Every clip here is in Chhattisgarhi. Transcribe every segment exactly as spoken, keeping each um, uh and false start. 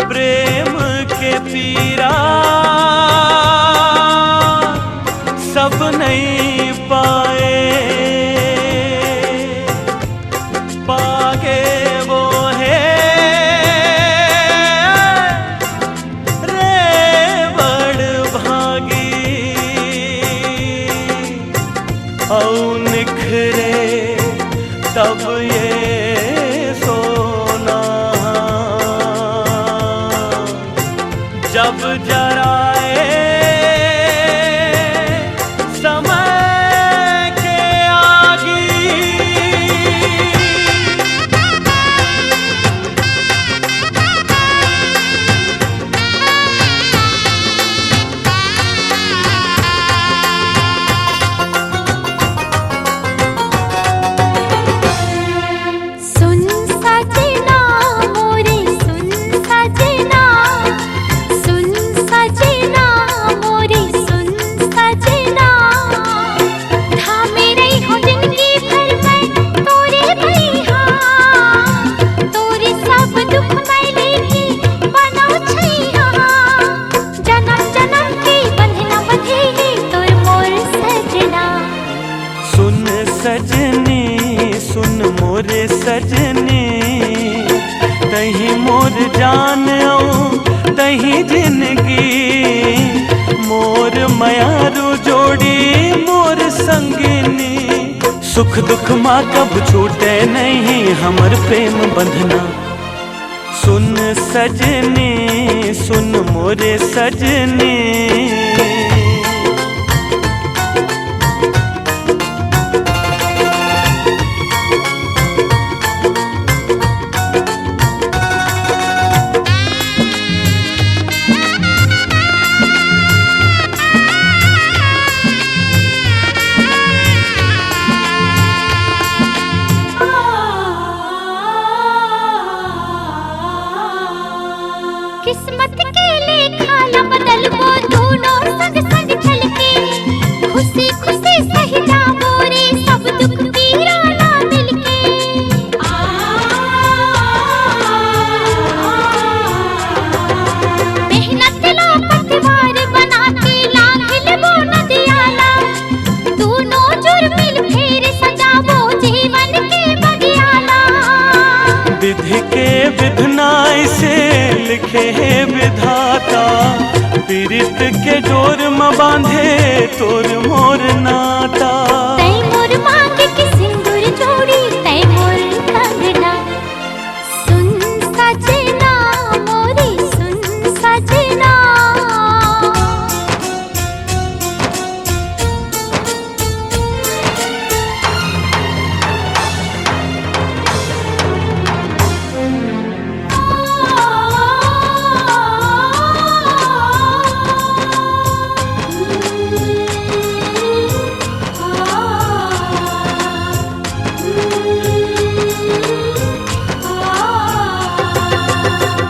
प्रेम के पीरा सब नहीं पाए, पागे वो है रे बड़ भागी। अउ निखरे तब ये सोना, जब जराए समय के आगी। सुन सजना मोरे, सुन सजना, सुन सजना मोरे, सुन सजना। थामे रही हो जिंदगी भर मैं तोरे भैया, तोरे सब दुख मैं लेके बनो छैया। जनम जनम के बंधना बंधे हे तोर मोर सजना। सुन सजनी, सुन मोरे सजनी, तही मोर जान अउ तही जिंदगी, मोर मयारू जोड़ी मोर संगिनी। सुख दुख मा कब छूटे नहीं हमर प्रेम बंधना। सुन सजनी, सुन मोरे सजनी। किस्मत के लेखा ला बदलबो, दोनों संग संग चल के खुशी खुशी सह जाबो रे, सब दुख पीरा ना मिलके। मेहनत ला पतवार बना के लांघ लेबो नदिया ला, दोनों जुर मिल फेर सजाबो जीवन के बगिया ला। विधि के विधना ऐसे लिखे हे विधाता, पीरित के डोर म बांधे तोर मोर नाता। तै मोर मांग के सिंदूर जोड़ी, तै मोर कंगना। सुन सजना मोरे, सुन सजना।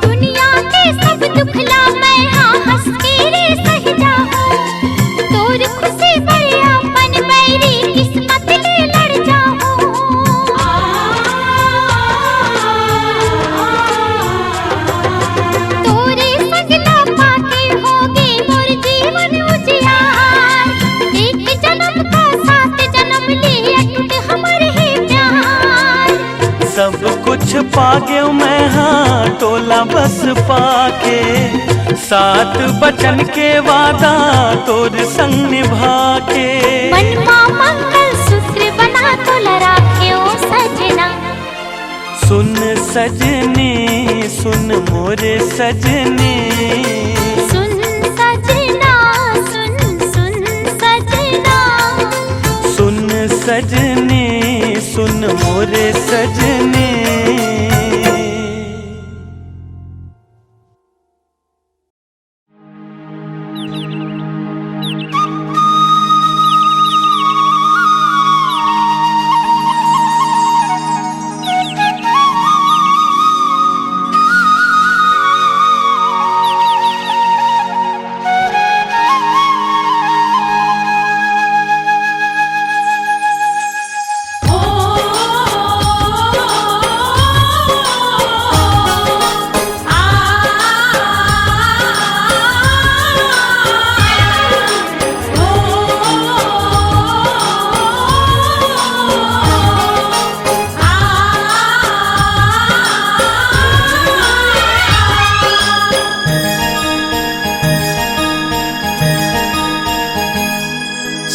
दुनिया के सब दुख ला मैं हा हंस के रे सह जाहूं, तोर खुशी बर अपन बैरी किस्मत ले लड़ जाहूं। तोरे संग ला पाके होगे मोर जीवन उजियार, एक जन्म का सात जन्म ले अटूट हमर हे प्यार। सब कुछ पागेव मैं हा तोला बस पाके, सात बचन के वादा तोर संग निभा के। मन मा मंगल सूत्र बना तोला राखेव सजना। सुन सजनी, सुन मोरे सजनी। सुन सजना, सुन, सुन सजना। सुन सजनी, सुन मोरे सजनी।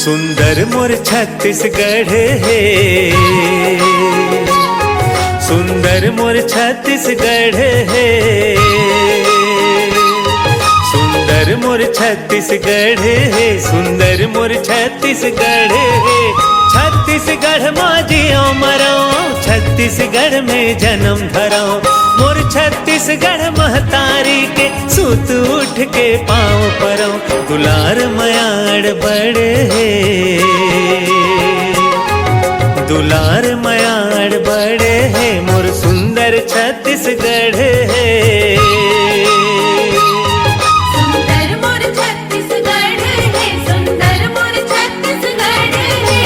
सुंदर मोर छत्तीसगढ़ हे, सुंदर मोर छत्तीसगढ़ हे, सुंदर मोर छत्तीसगढ़ हे, सुंदर मोर छत्तीसगढ़ हे। छत्तीसगढ़ मा जियो मरो, छत्तीसगढ़ में जन्म धरो। मोर छत्तीसगढ़ महतारी के, सुत उठ के पाँव परो। दुलार मयाड़ बड़ हे, दुलार मयाड़ बड़ हे, मोर सुंदर छत्तीसगढ़ हे। सुंदर मोर छत्तीसगढ़ हे, सुंदर मोर छत्तीसगढ़ हे।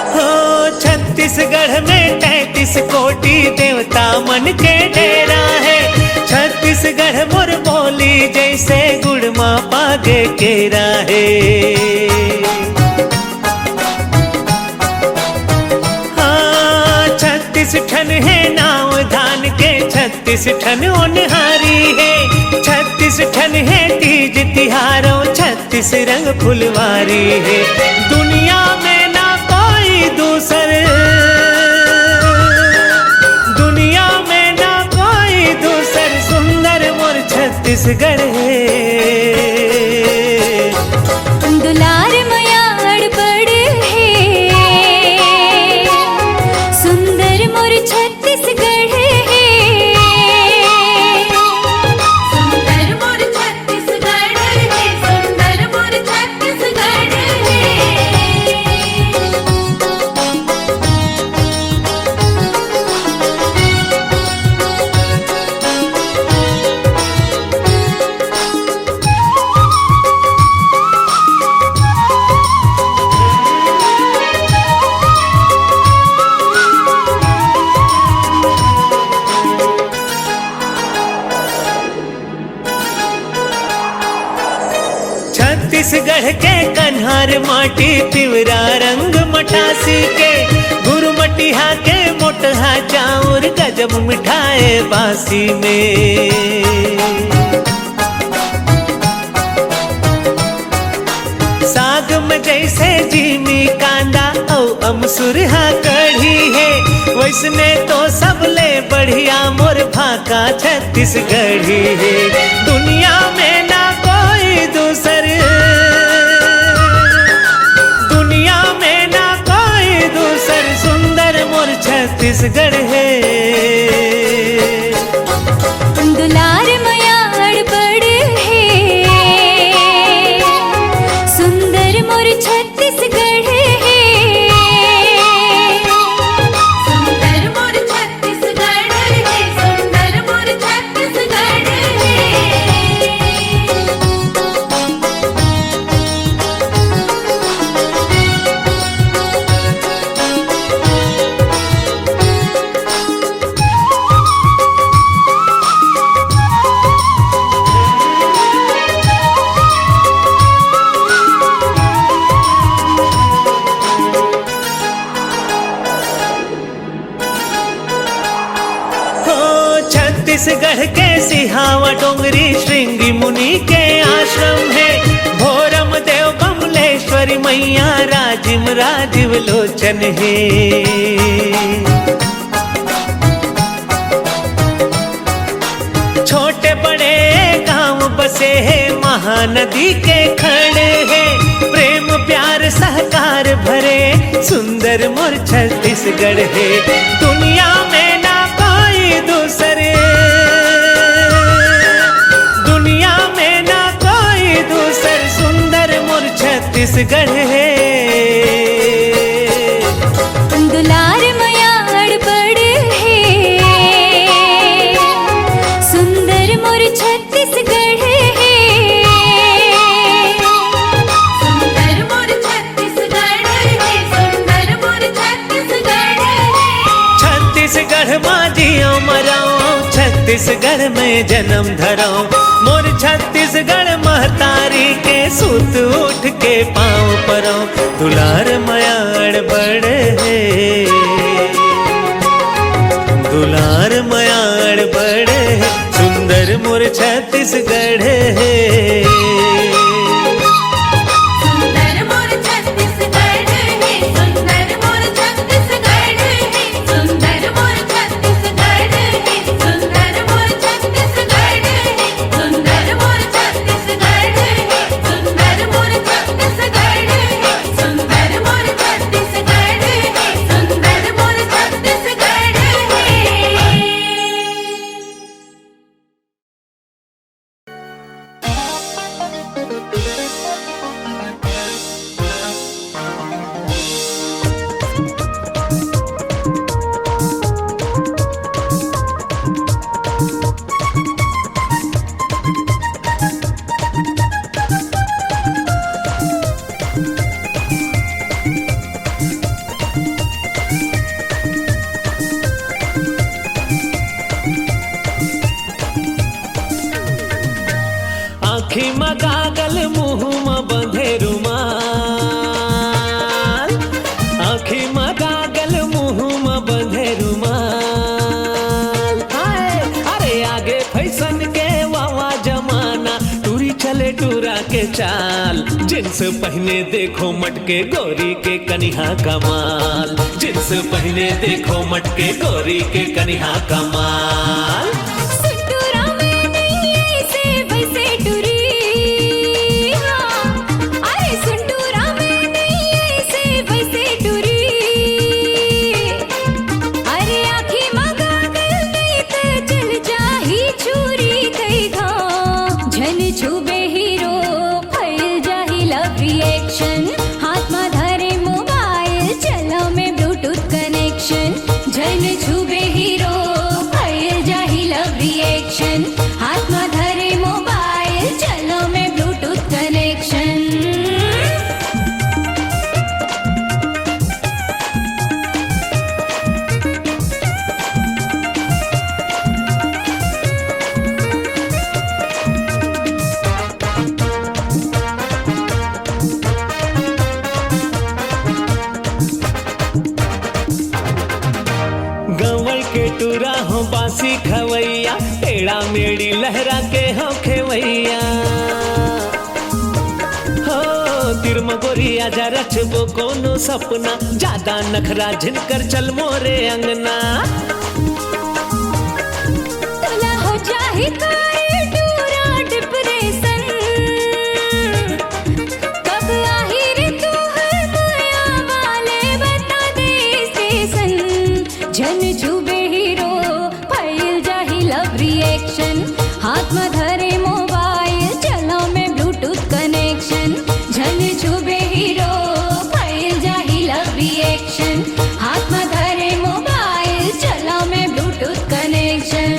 हो, छत्तीसगढ़ में तैंतीस कोटि देवता मन के डेरा हे। छत्तीसगढ़ मोर बोली जैसे गुड़ मा पागे केरा हे। हाँ, छत्तीस ठन हे नाव धान के, छत्तीस ठन ओनहारी हे, छत्तीस ठन हे तीज तिहारो, छत्तीस रंग फुलवारी हे। दुनिया में ना कोई दूसर, दुनिया में ना कोई दूसर, सुंदर मोर छत्तीसगढ़ हे। दुलार मयाड़ बड़ हे, सुंदर मोर छत्तीसगढ़ हे। सुंदर मोर छत्तीसगढ़ हे, सुंदर मोर छत्तीसगढ़ हे। छत्तीसगढ़ के कन्हार माटी पिवरा रंग मटासी के, गुरमटिहा के मोटहा चाउर गजब मिठाए बासी में। साग में जैसे जीमी कांदा अउ अमसुरहा कढ़ी हे, वैसने तो सबले बढ़िया मोर भाखा छत्तीसगढ़ी हे। दुनिया में ना कोई दूसर, दुनिया में ना कोई दूसर, सुंदर मोर छत्तीसगढ़ हे। दुलार मयाड़ बड़ हे, सुंदर मोर छत्तीसगढ़ हे। सुंदर मोर छत्तीसगढ़ हे, सुंदर मोर छत्तीसगढ़ हे। हो, छत्तीसगढ़ के सिहावा डोंगरी श्रृंगी मुनि के आश्रम हे। भोरम देव बमलेश्वरी मैया राजिम राजीव लोचन हे। छोटे बड़े गांव बसे हे, महानदी के खड़ हे, प्रेम प्यार सहकार भरे सुंदर मोर छत्तीसगढ़ हे। दुनिया में ना कोई दूसर, दुनिया में ना कोई दूसर, सुंदर मोर छत्तीसगढ़ हे। दुलार मयाड़ बड़ हे, सुंदर मोर छत्तीसगढ़ हे। सुंदर मोर छत्तीसगढ़ हे, सुंदर मोर छत्तीसगढ़ हे। छत्तीसगढ़ में जन्म धरव, मोर छत्तीसगढ़ महतारी के सुत उठ के पाँव परव। दुलार मयाड़ बड़ हे, दुलार मयाड़ बड़ हे, सुंदर मोर छत्तीसगढ़ हे। सुंदर मोर छत्तीसगढ़ हे, सुंदर मोर छत्तीसगढ़ हे, सुंदर मोर छत्तीसगढ़ हे, सुंदर मोर छत्तीसगढ़ हे, सुंदर मोर छत्तीसगढ़ हे, सुंदर मोर छत्तीसगढ़ हे, सुंदर मोर छत्तीसगढ़ हे, सुंदर मोर छत्तीसगढ़ हे। आँखी म गागल, मुँह म बंधे रुमाल, आँखी म गागल, मुँह म बंधे रुमाल। हाय, अरे आगे फैशन के वावा जमाना, टूरी चले टूरा के चाल। जींस पहने देखो मटके गोरी के कनिहा कमाल, जींस पहने देखो मटके गोरी के कनिहा कमाल। सुन टूरा में नहीं ऐसे वैसे टूरी, हाँ। अरे सुन टूरा में नहीं ऐसे वैसे टूरी। अरे आँखी म गागल नहीं त चल जाही छुरी कई घाव। झन छुबे हीरो, फैल जाही love reaction। हाथ म धरे मोबाइल, चलाव में Bluetooth connection। झन छुबे हीरो, फैल जाही love reaction। हाथ म धरे मोबाइल, चलाव में Bluetooth connection। गंवई के टूरा हो बांसी खवैया, टेढ़ा मेढ़ी लहरा के हो खेवैया। हो, तीर म गोरी आजा रचबो कोनो सपना, ज्यादा नखरा झिन कर चल मोरे अंगना। तोला हो जाही काहे टूरा depression, कब आही रे तोहर मया वाले बता दे station। झन छुबे हीरो, फैल जाही love reaction। हाथ म धरे मोबाइल, चलाव में Bluetooth connection। झन छुबे हीरो, फैल जाही love reaction। हाथ म धरे मोबाइल, चलाव में Bluetooth connection।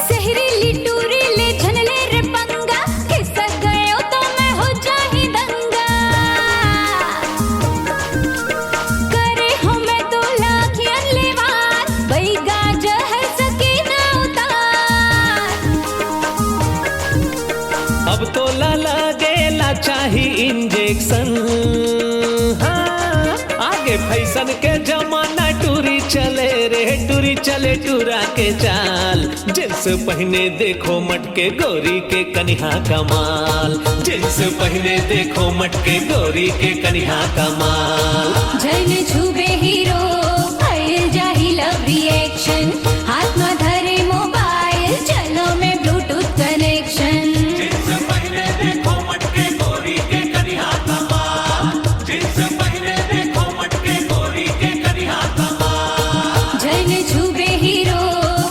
सहरी लिटूरी ले झन ले रे पंगा, खिसक गयो तो मैं हो जाही दंगा। करे हो मैं तो लाखियन ले वार, बैगा जहर सकी ना उतार। अब तोला लगेला चाही injection। हाँ, आगे फैशन के जमाना, टूरी चले रे टूरी, चले टूरा के चाल। जींस पहने देखो मटके गोरी के कनिहा कमाल, जींस पहने देखो मटके गोरी के कनिहा कमाल। झन छुबे हीरो, फैल जाही love reaction। हाथ म धरे मोबाइल, चलाव में Bluetooth connection। जींस पहने देखो मटके गोरी के कनिहा कमाल, जींस पहने देखो मटके गोरी के कनिहा कमाल। झन छुबे हीरो,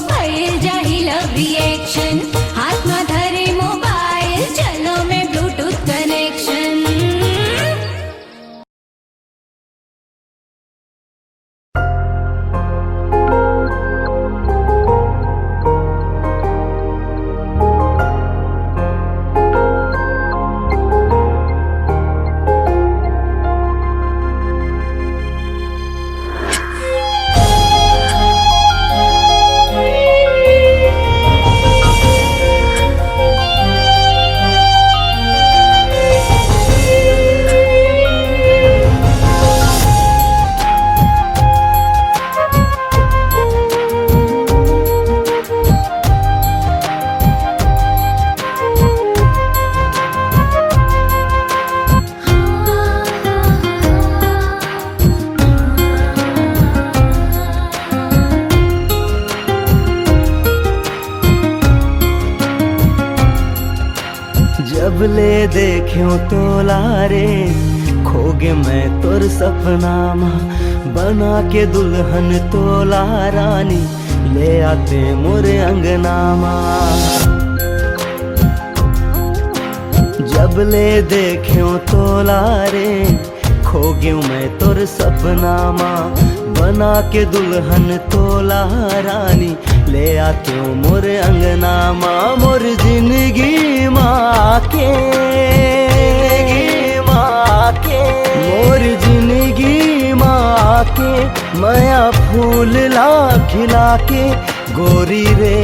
फैल जाही love reaction। हाथ म धरे मोबाइल, चलाव में Bluetooth connection। जब ले देखेंव तोला रे, खोगे मैं तोर सपना मा, बना के दुल्हन तोला रानी, ले आतेंव मोर अंगना मा। जब ले देखेंव तोला रे, खोगेंव मैं तोर सपना मा, बना के दुल्हन तोला रानी, ले आतेंव मोर अंगना मा। मोर जिनगी मा आके, जिनगी मा आके, मोर जिनगी मा आके, मया फूल ला खिला के, गोरी रे,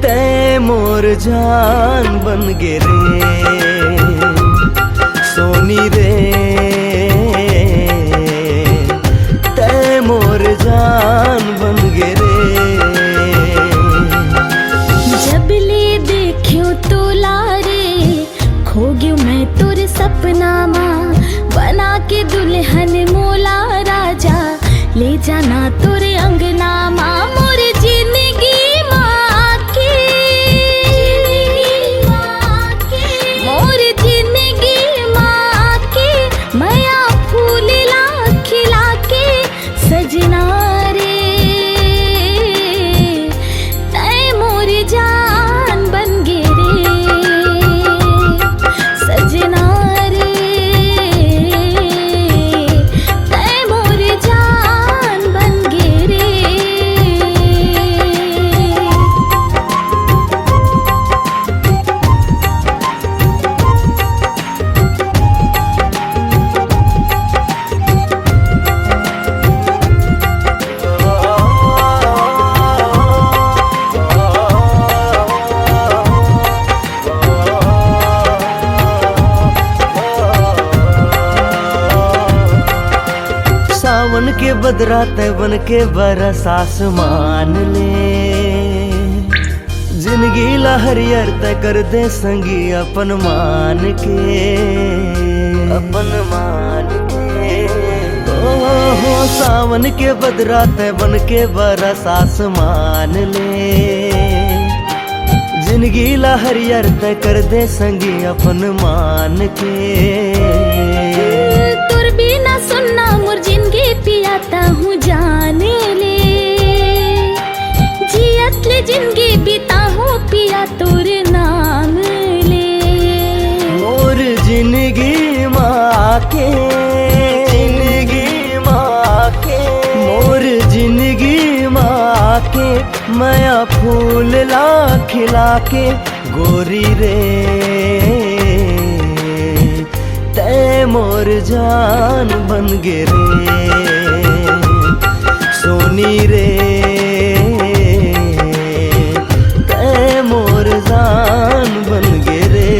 तैं मोर जान बन गे रे, सोनी रे, तैं मोर जान बन गे रे। जब ले देखेंव तोला रे, खोगेंव मैं तोर सपना मा, बना के दुल्हन मोला राजा, ले जाना तोर अंगना मा। मोर जिनगी मा आके, मोर जिनगी मा आके, मया फूल ला खिला के, सजना रे, तैं मोर जान बन गे रे, सजना रे, तैं मोर जान बन गे रे। सावन के बदरा तैं बन के बरस आसमान ले, जिनगी ला हरियर तैं कर दे संगी अपन मान के, अपन मान के। ओ हो, सावन के बदरा तैं बन के बरस आसमान ले, जिनगी ला हरियर तैं कर दे संगी अपन मान के। तोर बिना सुन्ना मोर जिनगी पिया तहूँ जान ले, जियत ले जिनगी बिताहूँ पिया तोर नाम ले। मोर जिनगी मा आके, जिनगी मा आके, मोर जिनगी मा आके, मया फूल ला खिला के, गोरी रे, तैं मोर जान बन गे रे, सोनी रे, तैं मोर जान बन गे रे।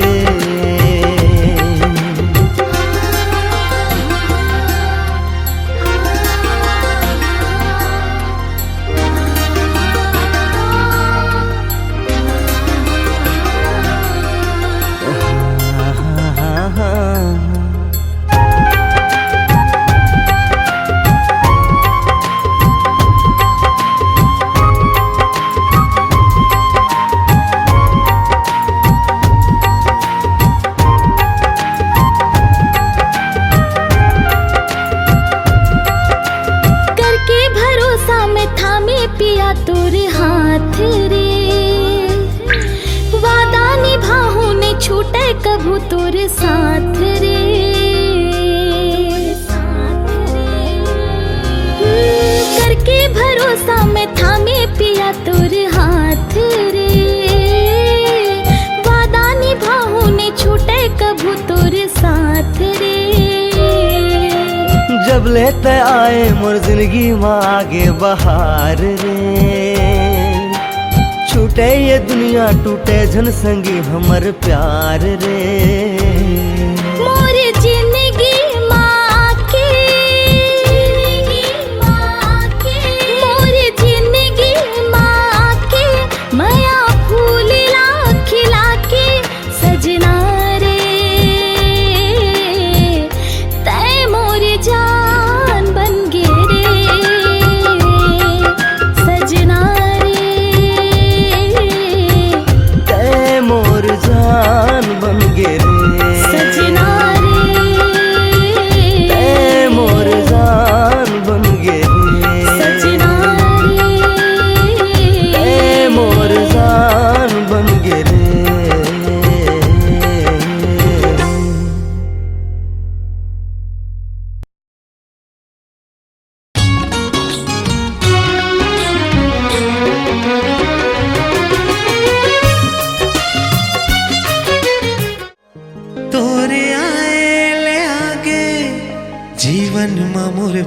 करके भरोसा मैं थामे पिया तोर हाथ रे, वादा निभाहूँ ने छूटे कभू तोर साथ रे। करके भरोसा मैं थामे पिया तोर हाथ रे, वादा निभाहूँ ने छूटे कभू तोर साथ रे। जब ले तैं आए मोर जिनगी मा आगे बहार रे, छूटे ये दुनिया टूटे झन संगी हमर प्यार रे। मोर जिनगी मा आके, जिनगी मा आके, मोर जिनगी मा आके, मया फूल ला खिला के, सजना रे, तैं मोर जान बन गे रे, सजना रे, तैं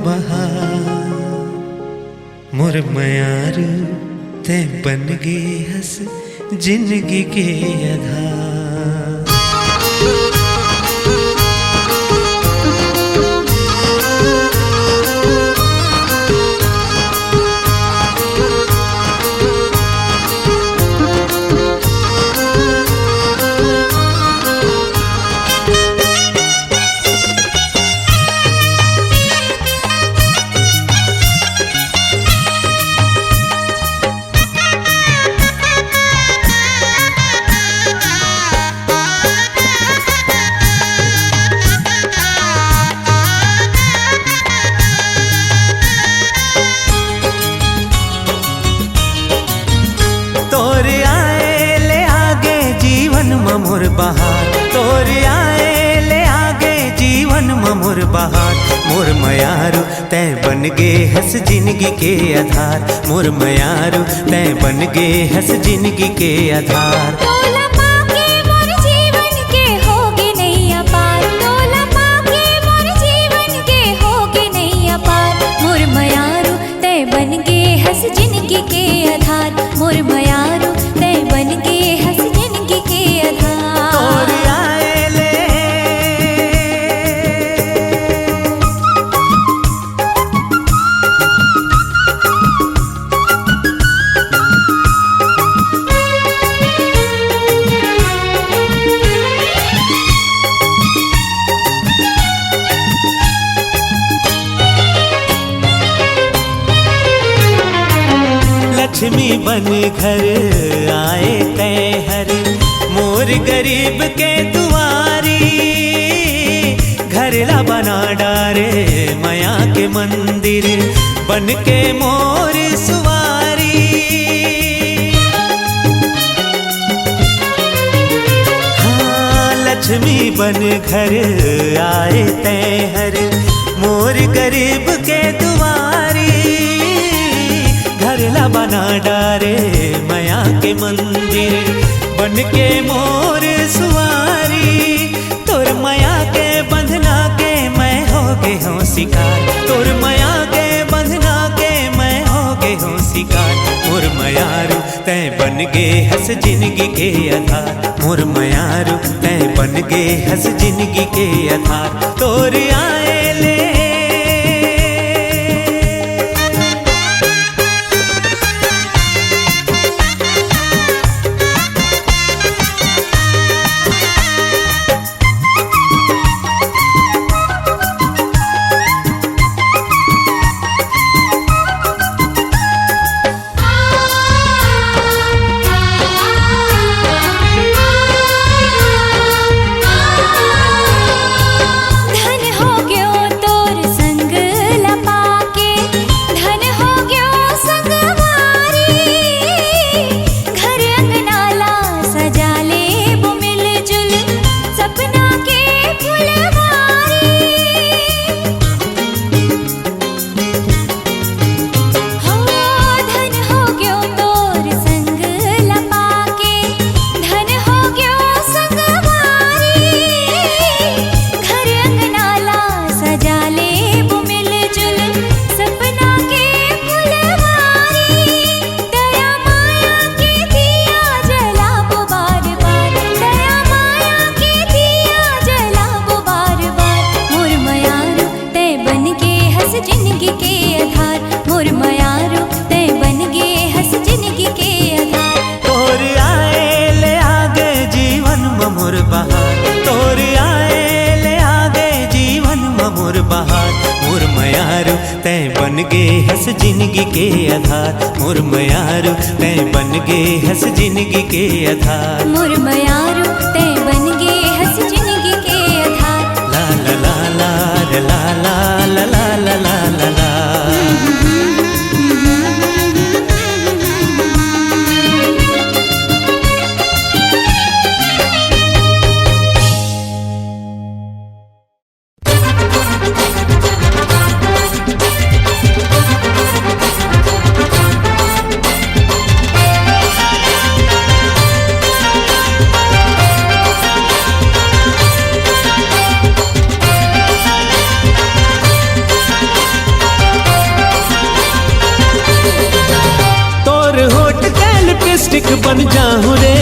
बहार। मोर मयारू तैं बन गे हस जिनगी के आधार। तोर आए ले आगे जीवन म मोर बहार, तोर आए ले आगे जीवन म मोर बहार। मोर मयारू तैं बन गे हस जिनगी के आधार, मोर मयारू तैं बन गे हस जिनगी के आधार। तोला पाके मोर जीवन के होगे नैया पार, तोला पाके मोर जीवन के होगे नैया पार। मोर मयारू तैं बन गे हस जिनगी के आधार, मोर मयारू तैं बन गे हस जिनगी के आधार। तोर आए ले लक्ष्मी बन घर आए तैं हर मोर गरीब के दुआरी। घर ला बना डारे मया के मंदिर बन के मोर सुवारी। हाँ, लक्ष्मी बन घर आए तैं हर मोर गरीब के दुआरी। घर ला बना डारे मया के मंदिर बन के मोर सुवारी। तोर मया के बंधना के मैं हो गे हूँ शिकार, तोर मया के बंधना के मैं हो गे हूँ शिकार। मोर मयारू तैं बन गे हस जिनगी के आधार, मोर मयारू तैं बन गे हस जिनगी के आधार। तोर आए ले धन हो गयो तोर संग ल पाके, धन हो गयो संगवारी। घर अंगना ला सजा लेबो मिलजुल, सपना के फुलवारी। हो धन हो गयो तोर संग ल पाके, धन हो गयो संगवारी। घर अंगना ला सजा लेबो मिलजुल, सपना के फुलवारी। दया माया के दिया जलाबो बार बार, दया माया के दिया जलाबो बार बार। मोर मयारू तैं बन गे हस जिनगी के आधार, मोर मयारू तैं बन गे हस जिनगी के आधार। तोर आए ले आगे जीवन म मोर बहार, तोर आए ले आगे जीवन म मोर बहार। मोर मयारू तैं बन गे हस जिनगी के आधार, मोर मयारू तैं बन गे हस जिनगी के आधार। मोर मयारू तैं बन गे हस जिनगी के आधार। ला ला ला ला ला ला ला ला ला ला ला। लिपस्टिक बन जाहूं रे,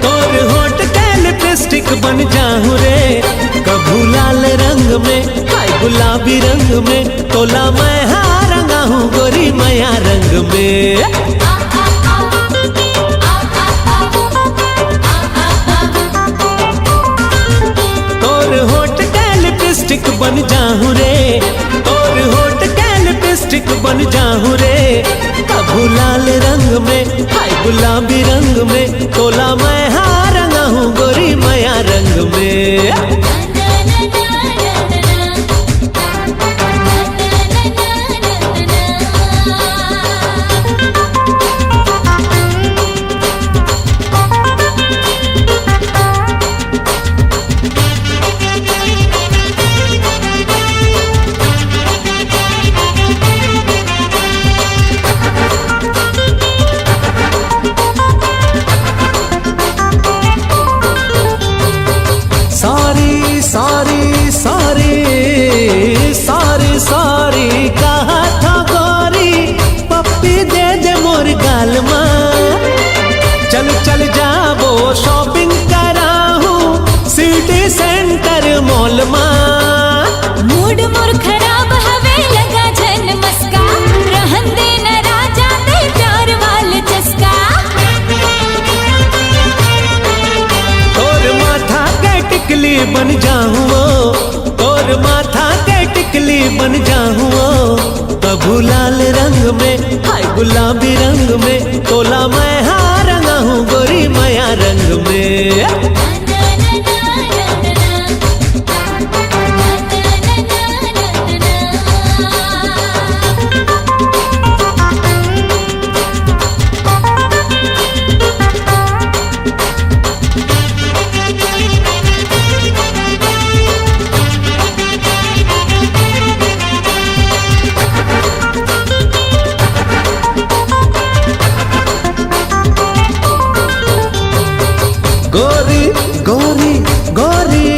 तोर होठ के लिपस्टिक बन जाहूं रे। कभू लाल रंग में, हाय गुलाबी रंग में, तोला मैं हा रंगाहूं गोरी मया रंग में। तोर होठ के लिपस्टिक बन जाहूं रे, तोर होठ के लिपस्टिक बन जाहूं रे। कभू लाल रंग में, हाय गुलाबी रंग में, तोला मैं हा रंगाहूं गोरी मया रंग में। Sorry, sorry, sorry, sorry, sorry कहा था गोरी, पप्पी दे दे मोर गाल मा। चल चल जाबो shopping कराहूं city center mall मा। Mood मोर खराब हवे, लगा झन मस्का, रहन दे न राजा ते प्यार वाले चस्का। तोर माथा के टिकली बन जाहूं ओ, तोर माथा के टिकली बन जाहूं ओ। कभू लाल रंग में, हाय गुलाबी रंग में, तोला मैं हा रंगाहूं गोरी मया रंग में। गोरी, गोरी, गोरी,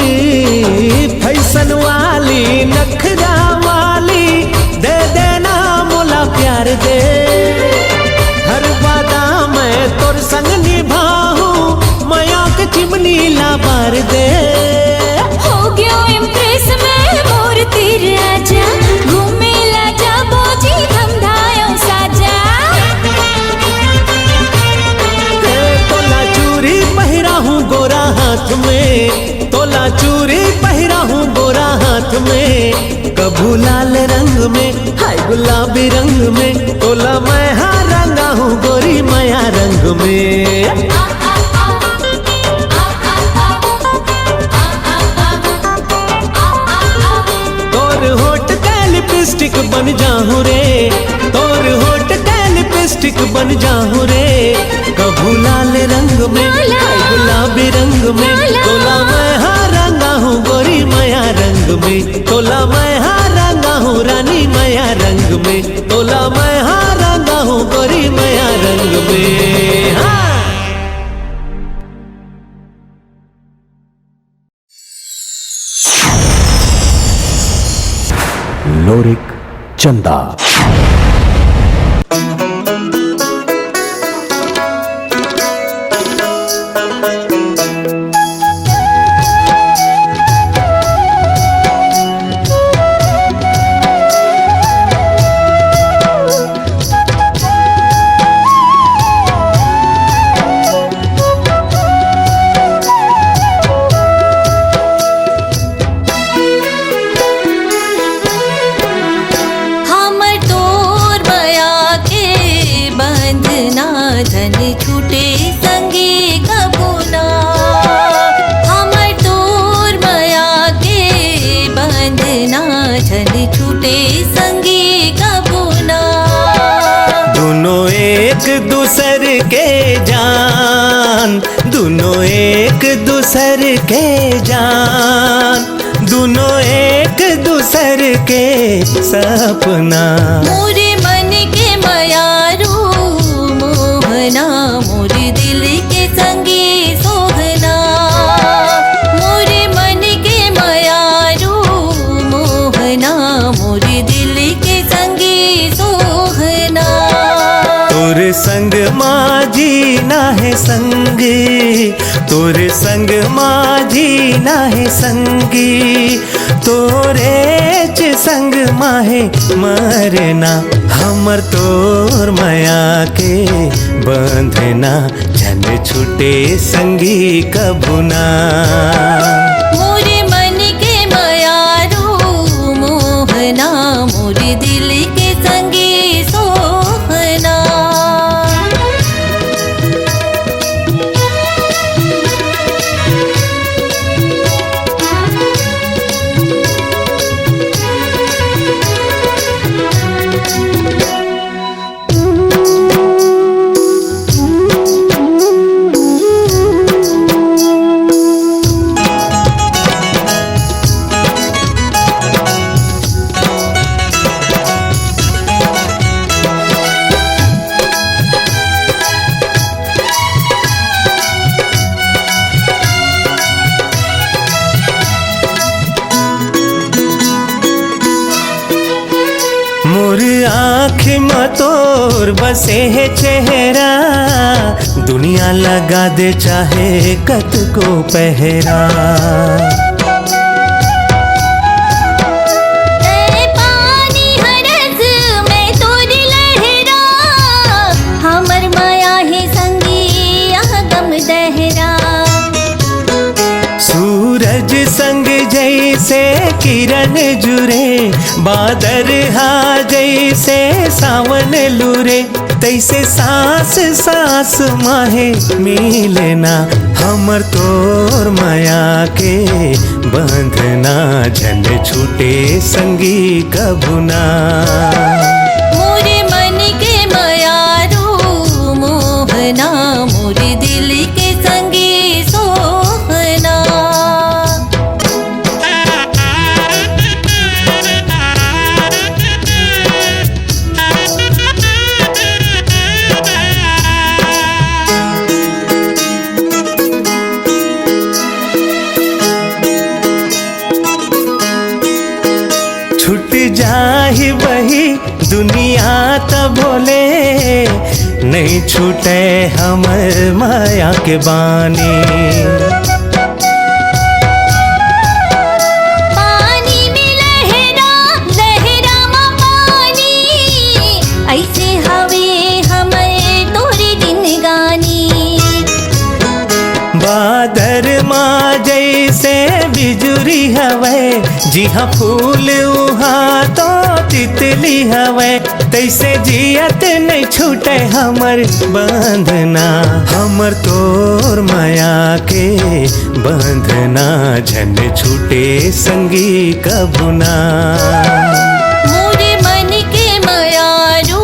फैशन वाली, नखरा वाली, दे देना मोला प्यार दे। हर वादा मैं तोर संग निभाहूं, मया के चिमनी ला बार दे। हो गयो impress मैं मोर तीर आजा, घूमे ला जाबो जी धमधायो साजा। ए, तोला चूरी पहिराहूं गोरा हाथ में, तोला चूरी पहिराहूं गोरा हाथ में। कभू लाल रंग में, हाय गुलाबी रंग में, तोला मैं हा रंगाहूं गोरी मया रंग में। तोर होठ के लिपस्टिक बन जाहूं रे, तोर होठ के लिपस्टिक बन जाहूं रे। कभू लाल रंग में, हाय गुलाबी रंग में, तोला मैं हा रंगाहूं गोरी मया रंग में, तोला मैं हा रंगाहूं रानी मया रंग में, तोला मैं हा रंगाहूं गोरी मया रंग में। हाँ। लोरिक चंदा। हमर तोर मया के बंधना झन छूटे संगी कभू ना। हमर तोर मया के बंधना झन छूटे संगी कभू ना। दुनो एक दूसर के जान, दुनो एक दूसर के जान, दुनो एक दूसर के सपना। मोरे मन के मयारू मोहना, मोरे दिल के संगी सोहना। मोरे मन के मयारू मोहना, मोरे दिल के संगी सोहना। तोर संग मा जीना संगी, तोरे संग मा जीना हे संगी, तोरेच संग मा हे मरना। हमर तोर मया के बंधना, झन छूटे संगी कभू ना। मोरे मन के मयारू मोहना, मोरे दिल के संगी सोहना। मोर आँख म तोर बसे हे चेहरा, दुनिया लगा दे चाहे कतको पहरा। तै पानी हरस, मैं तोर लहरा, हमर मया हे संगी अगम दहरा। सूरज संग जैसे किरण जुरे, बादर हा जैसे सावन लुरे, तैसे सांस सांस माहे मिलना। हमर तोर मया के बंधना, झन छूटे संगी कभू ना। मोरे मन के मयारू मोहना, मोरे दिल के संगी सोहना। छूट जाही बही दुनिया त भोले, नहीं छूटे हमर माया के बानी। पानी में लहरा, लहरा मा पानी, ऐसे हवे हमर तोरे जिनगानी। बादर मा जैसे बिजुरी हवय, जिहाँ फूल उहाँ तो तितली हवय। तैसे जियत नहीं छूटे हमर बंधना, हमर तोर मया के बंधना, झन छूटे संगी कभू ना। मोरे मन के मयारू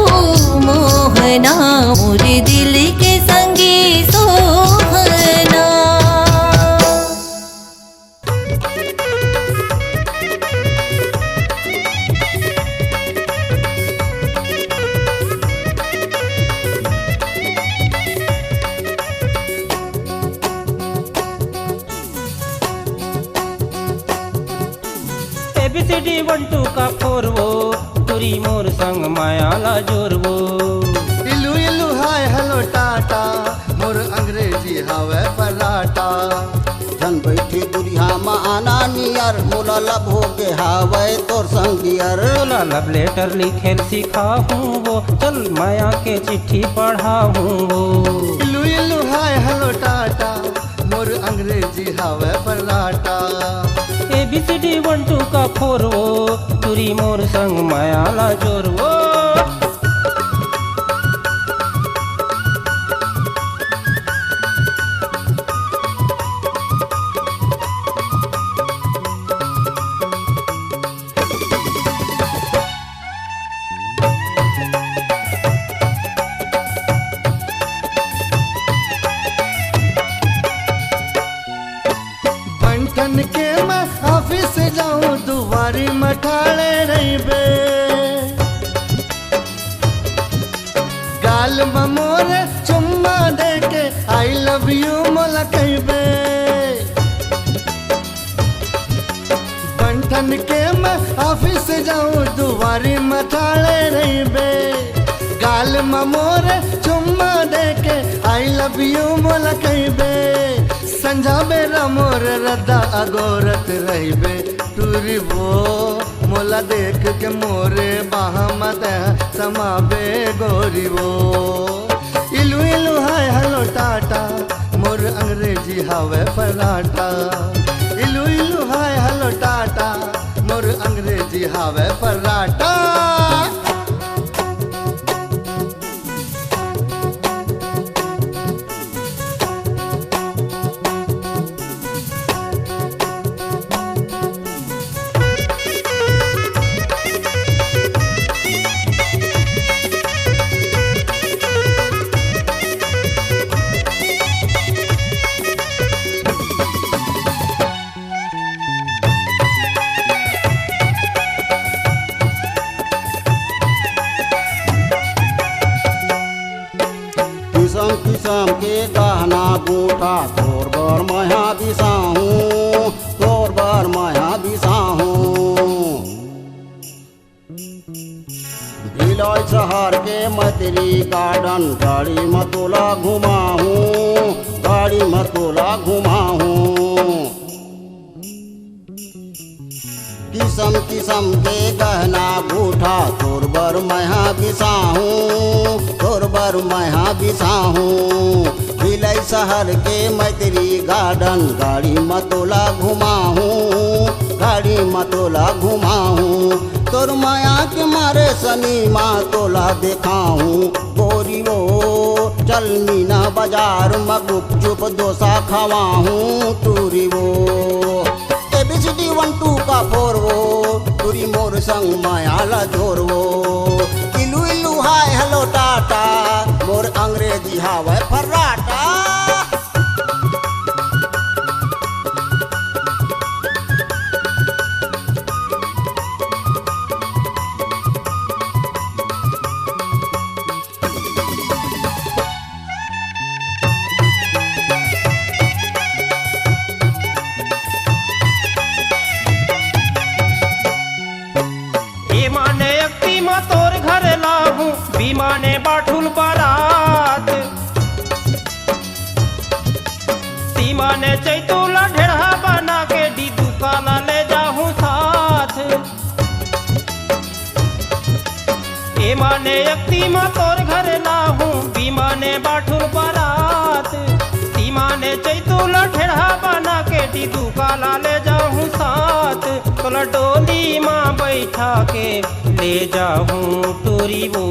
मोहना, मोरे दिल के संगी सोहना। A B C D one two का four वो, टुरी मोर संग माया ला जोर वो। इलू इलू हाय हेलो टाटा, मोर अंग्रेजी हावय पराठा। झन बइठे दुरिहा म आना नियर, मोला लब होगे हावय तोर संग डियर। तोला love letter लिखेल सिखाहूँ वो, चल माया के चिट्ठी पढ़ाहूँ वो। इलू इलू हाय हेलो टाटा, मोर अंग्रेजी हावय paratha. A B C D one two का four वो, टुरी मोर संग माया ला जोर वो। बन ठन के मैं office जाऊं, दुवारी म ठाड़े रहिबे। गाल म मोर चुम्मा दे के I love you मोला कहिबे। बन ठन के मैं office जाऊं, दुवारी म ठाड़े रहिबे। गाल म मोर चुम्मा दे के I love you मोला कहिबे, संझा बेरा मोर रद्दा अगोरत रहिबे। टूरी वो मोला देख के मोरे बाह म तैं समाबे गोरी वो। इलू इलू हाय हेलो टाटा, मोर अंग्रेजी हावय फर्राटा। इलू इलू हाय हेलो टाटा, मोर अंग्रेजी हावय फर्राटा। किसम किसम के गहना गूंठा तोर बर मया बिसाहूं, तोर बर मया बिसाहूं। भिलाई शहर के मैत्री गार्डन गाड़ी म तोला घुमाहूं, गाड़ी म तोला घुमाहूं। किसम किसम के गहना गूंठा तोर बर मया बिसाहूं, तोर बर मया बिसाहूं। भिलाई शहर के मैत्री गार्डन गाड़ी म तोला घुमाहूं, गाड़ी म तोला घुमाहूं। तोर मया के मारे सिनेमा तोला देखाहूं गोरी वो। चल मीना बाजार म गुपचुप डोसा खवाहूं टूरी वो। A B C D one two का four वो, टूरी मोर संग मया ला जोर वो। इलू इलू हाय हेलो टाटा, मोर अंग्रेजी हावय फर्राटा। ए माने अक्ती म तोर घर लाहूं, बी माने बाठुल बरात। सी माने चैतू ला ढेढ़ा बना के डीदू काला ले जाहूं साथ। ए माने अक्ती म तोर घर लाहूं, बी माने बाठुल बरात। सी माने चैतू ला ढेढ़ा बना के डीदू काला ले जाहूं साथ। तोला डोली म बैठा के ले जाहूं टूरी वो,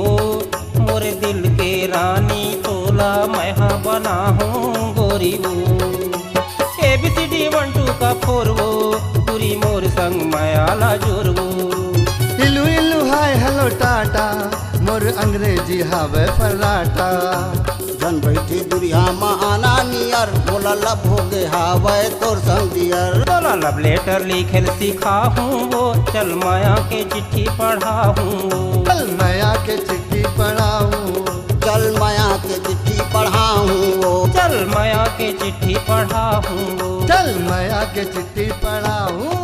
मोर दिल के रानी तोला मैं हा बनाहूं गोरी वो। A B C D one two का four वो, टूरी मोर संग मया ला जोर वो। इलू इलू हाय हेलो टाटा, मोर अंग्रेजी हावय फर्राटा। झन बइठे दुरिहा म आना नियर, मोला love होगे हावय तोर संग dear। तोला love letter लिखेल सिखाहूं वो, चल मया के चिट्ठी पढ़ाहूं वो। चल मया के चिट्ठी पढ़ाहूं। चल मया के चिट्ठी पढ़ाहूं वो। चल मया के चिट्ठी पढ़ाहूं वो। चल मया के चिट्ठी पढ़ाहूं वो।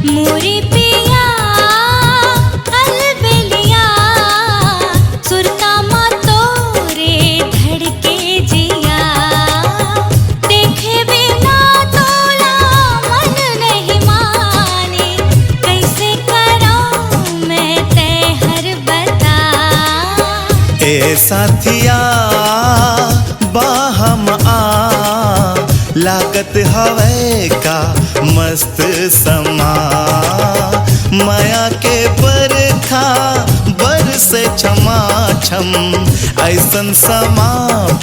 मोरे पिया अलबेलिया, सुरता मा तोरे धड़के जिया। देखे बिना तोला मन नहीं माने, कैसे करो मैं तय हर बता। ए साथिया, बाह म आ, लागत हवय का मस्त समा। मया के बरखा बरसे छमाछम, अइसन समा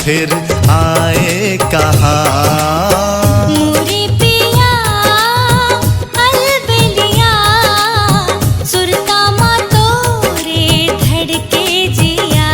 फिर आए कहाँ। मोरे पिया अलबेलिया, सुरता मा तोरे धड़के जिया।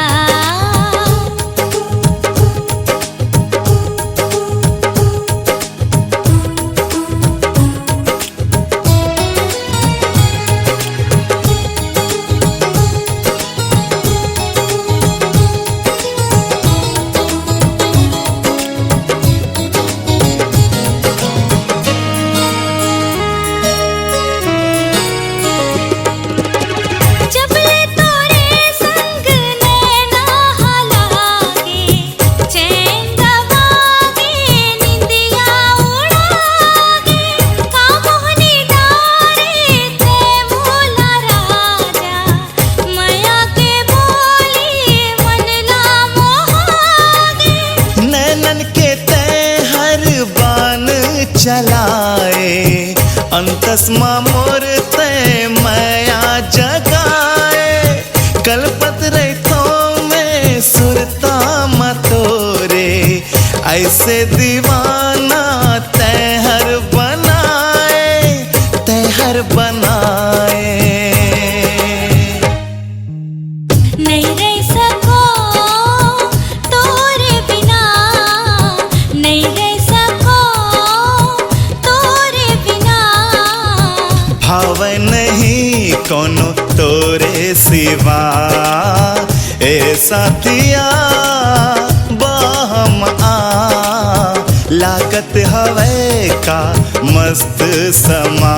चलाए, अंतस मा मोर तै मया जगाए। कलपत रहिथों मैं सुरता मा तोरे, ऐसे दीवाना तै हर बनाए, तै हर बनाए। नइ रहि सकों तोरे बिना, नइ रहि सकों तोरे बिना। भावै नहीं कोनो तोरे सिवा, ए साथिया, बहम आ, लागत हवै का मस्त समा।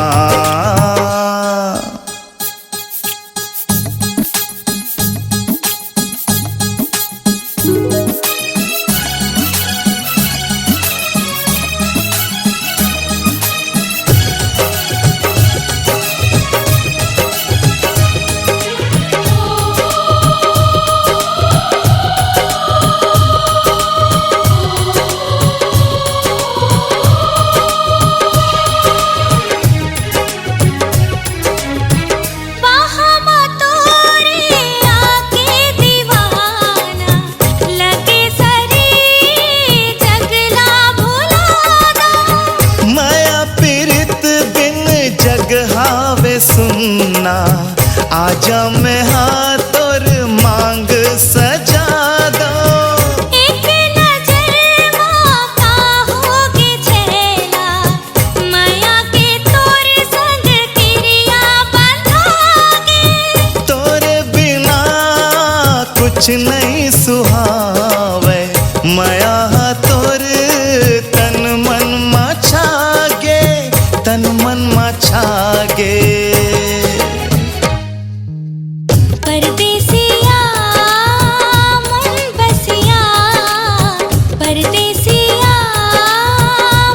बाहा मा तोरे आके दीवाना, लगे सरी जग ला भुला दा। मया पीरित बिन जग हावे सुन्ना, आजा मैं हा तोर मांग सजा दो। एक नजर मा का होगे छैला, मया के तोर संग किरिया बंधागे। तोरे बिना कुछ नहीं सुहावे, मया हा तोर तन मन मा छागे, तन मन मा छागे। परदेसिया मोर बसिया, परदेसिया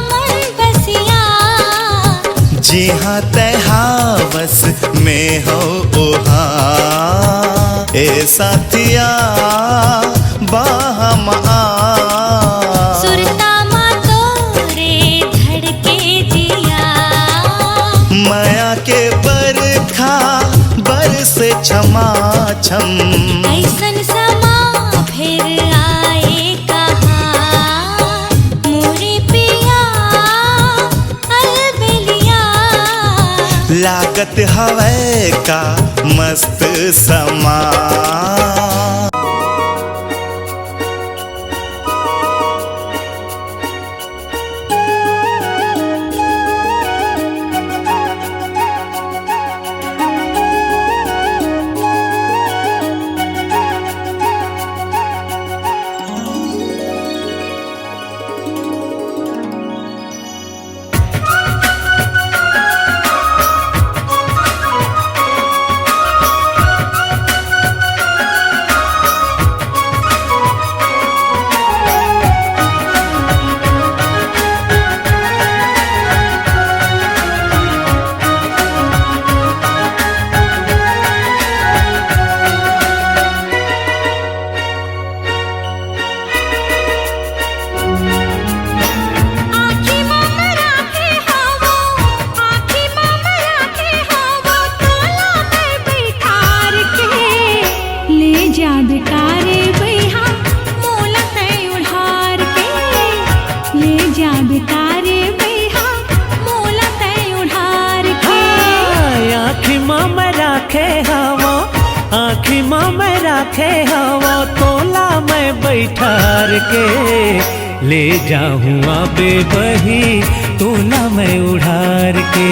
मोर बसिया। जिहां तैं हावस में हो ओहा, ए साथिया बहम आ। सुरता मा तोरे धड़के जिया। मया के बरखा बरसे छमा छम। अइसन समा फेर आए कहाँ मोरे पिया अलबेलिया। लागत हवै का मस्त समा। आँखी मा मरा के हवो, आँखी मा मरा के हवो, तोला मैं बैठार के। ले जा बेटा रे बइहा, मोला तैं उढ़ार के। ले जा बेटा रे बइहा, मोला तैं उढ़ार के। हाँ, आँखी मा मैं राखे हवो, आँखी मा मैं राखे हवो, तोला मैं बैठार के। ले जाहूँ आबे बही, तोला मैं उढ़ार के।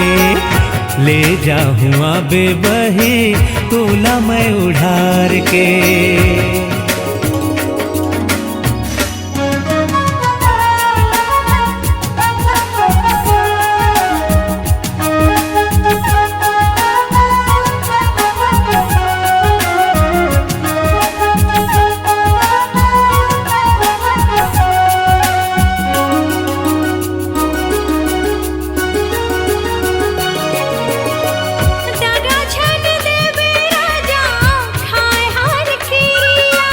ले जाहूँ आबे बही, तोला मैं उढ़ार के। डरा झन देबे राजा, खाए हार खीरिया।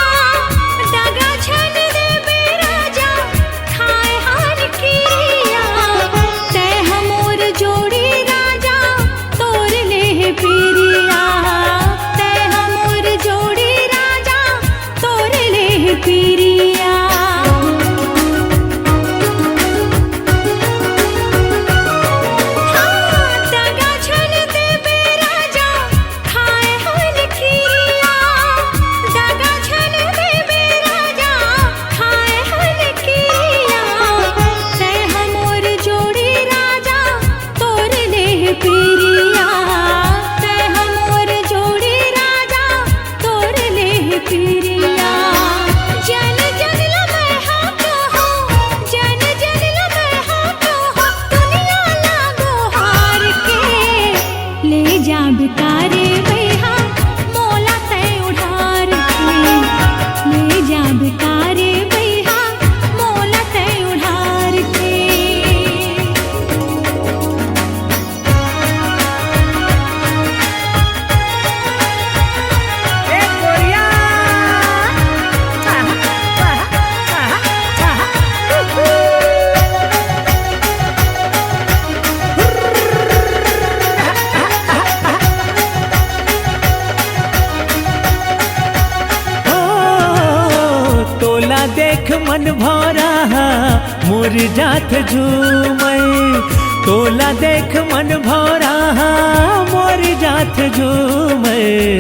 मन भौरा हा मोर जात झूमय, तोला देख मन भौरा हा मोर जात झूमय।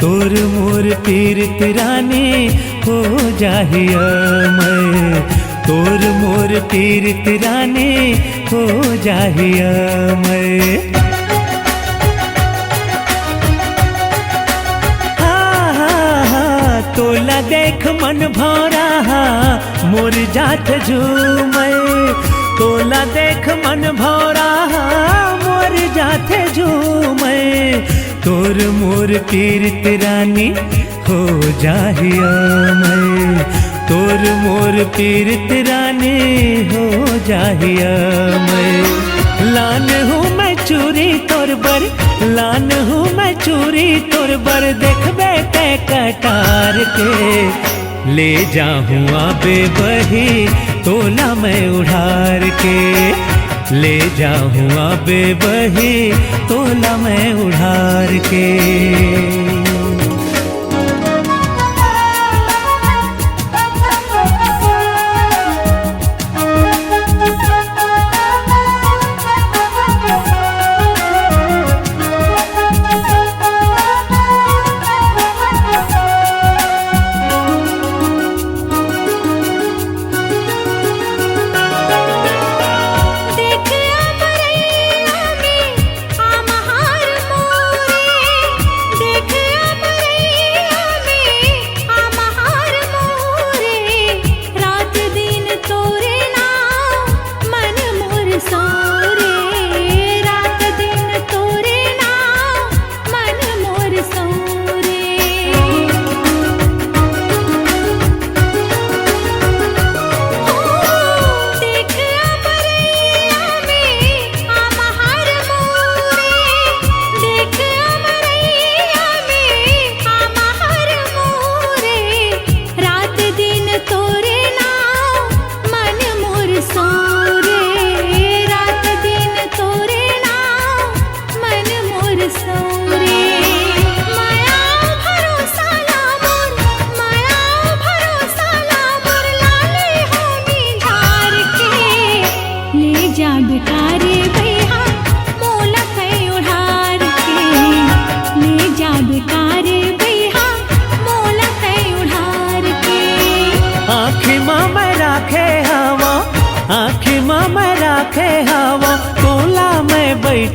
तोर मोर पीरित रानी हो जाही अमय, तोर मोर पीरित रानी हो जाही अमय। हा, हा, हा, तोला देख मन भौरा हा मोर जात झूमय, तोला देख मन भौरा हा मोर जात झूमय। तोर मोर पीरित रानी हो जाही अमय, तोर मोर पीरित रानी हो जाही अमय। लान हूँ मैं चूरी तोर बर, लान हूँ मैं चूरी तोर बर, देखबे ते कटार के। ले जाहूँ आबे बही तोला मैं उड़ार के, ले जाहूँ आबे बही तोला मैं उड़ार के।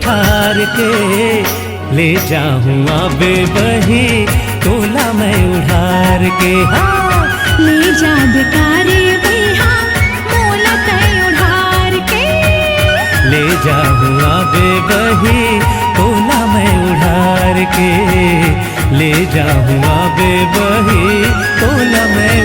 ठार के ले जाहूँ आबे बही तोला मैं उड़ार के। हाँ, ले जाबे कारे बही मोला तै उड़ार के। ले जाहूँ आबे बही तोला मैं उड़ार के, ले जाहूँ आबे बही तोला मैं